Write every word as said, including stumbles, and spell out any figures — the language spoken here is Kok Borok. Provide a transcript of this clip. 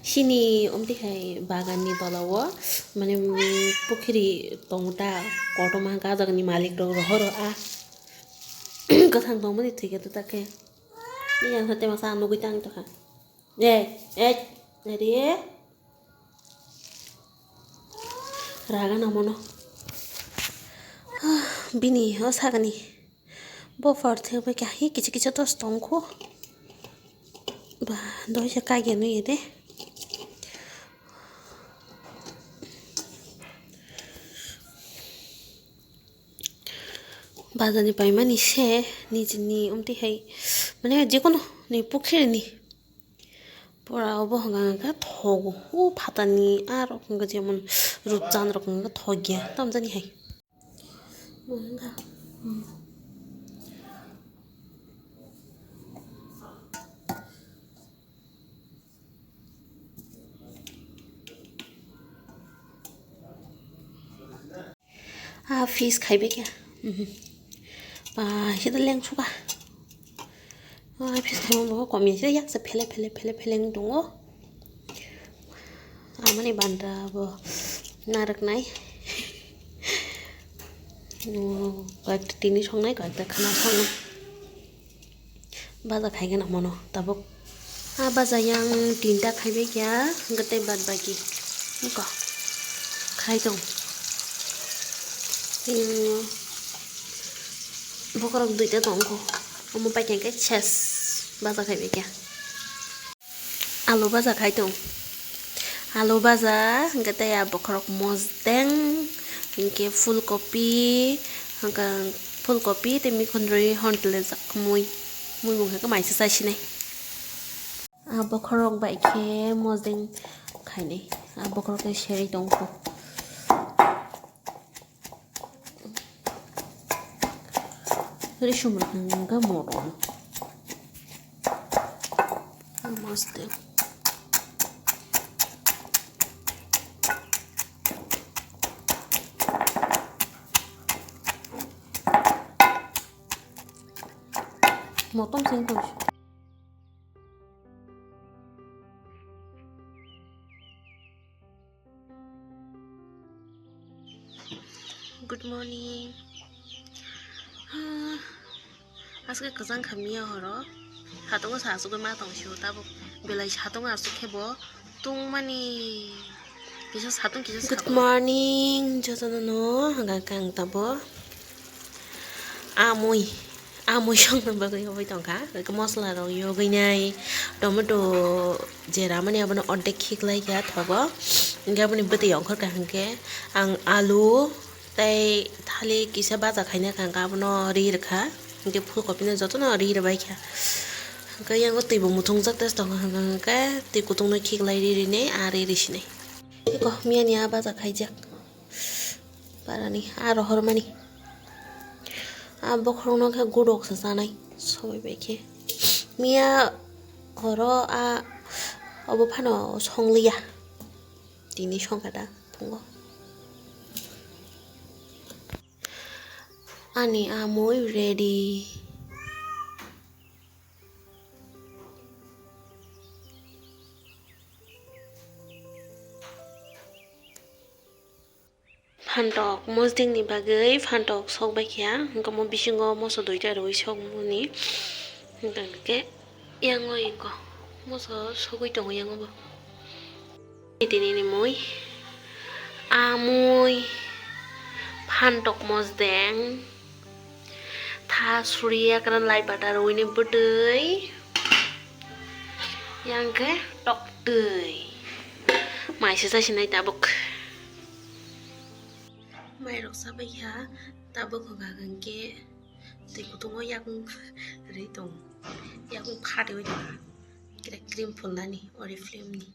Chini omtwi hai bagan ni tola o mane, mm, pukhiri tongo ta, kotorma hwnkhe ah jaga ni malik rok rohoro ah. Kwthang tongmani thwi khe ta khe. Ni ang sa tema sa nugwi tang tokha. Eh, eh, nari. Raga namono. Bini o sagani. Bo pharthwi bai khe hai kicha kicha dos tongkho. Ba, doi se kaigen nui de. Bazar ni paimani se, nijini omtwi hai, mane, jekono ni pukhiri ni. Pura obo hwnka hwnka thogo, o phatani aro hwnka jemon rupchan rok hwnka thokya, tamjani hai. Ah, fish khaibai khe. Mhm. Ba, hita leng suka. Ah, fish khaima bo komi se yak se phele, phele, phele, phele wng tongo. Amani bandra bo narwknai. Oh, koyekta tini songnai, koyekta khana songnai. Baja khaigana mono tabuk. Ah, baja yang tinta khaibai kya, hwnkhe tei bad baki. Niko. Khai tong. Hmm. Bokorok duita tongkho. Omo paikha khe ses. Baja khaibai kya. Alu baja khai tong. Alu baja, hwnkhe tei a bokhorok mosdeng, hwnkhe phulkopi, hwnkhe phulkopi tei mikhonrwi hwn twlajak mui. Mui mung khe maisa chai sinai. A bokhorok bai khe mosdeng khainai. A bokhorok khe serwi tongkho. Risum rok hwnka morom. Namaste. Motom sing tong. Good morning. Ah, aske kwchang kha miya horo. Satungo sa asugwi ma tong sio tabuk. Belai satungo asuk khe bo tungmani. Kisa satung kisa. Good morning, jotono no, hwnka khe ang tabo. Amui, amui songna bagwi hobwi tongkha. Hwnkhe mosla rok yogwi nai, tomato je ramani abono ordek khiklai kha thogo. Hwnkhe aboni bwtwi ongkhorkha hwnkhe ang alu tei thali kisa baja khaina kha hwnkhe abono ri rwkha. Hwnkhe phulkopino jotono ri rwbaikha. Hwnkhe yango twibo muthungjak tei tongkha hwnkhe twi kutung no khiklai ri rinai ah ri ri sinai. Eko miyani ah baja khaijak. Parani, ah, rohormani. Ah, bokhorokno khe gudok se chanai, sobai bai khe. Miya horo, ah, obo phano songliya. Tini songkha da phungo. Ani amui ready. Phantok mosdengni bagwi phantok sok bai kha, hwnkhe omo bisingo moso duita rwui sokmani, hwnkhe yango eko moso sogwi tongo yango bo. Tini ni mui, amui, phantok mosdeng, tha suri ekran lai bata rwui ni bwtwi, yang khe toktwi, mai se chai sinai tabuk. Mai rok chabai kha, tabuk hwnka hwnkhe twi kutungo yakung rwi tongo, yakung kha rwi tongo, kre cream phulnani Oriflame ni.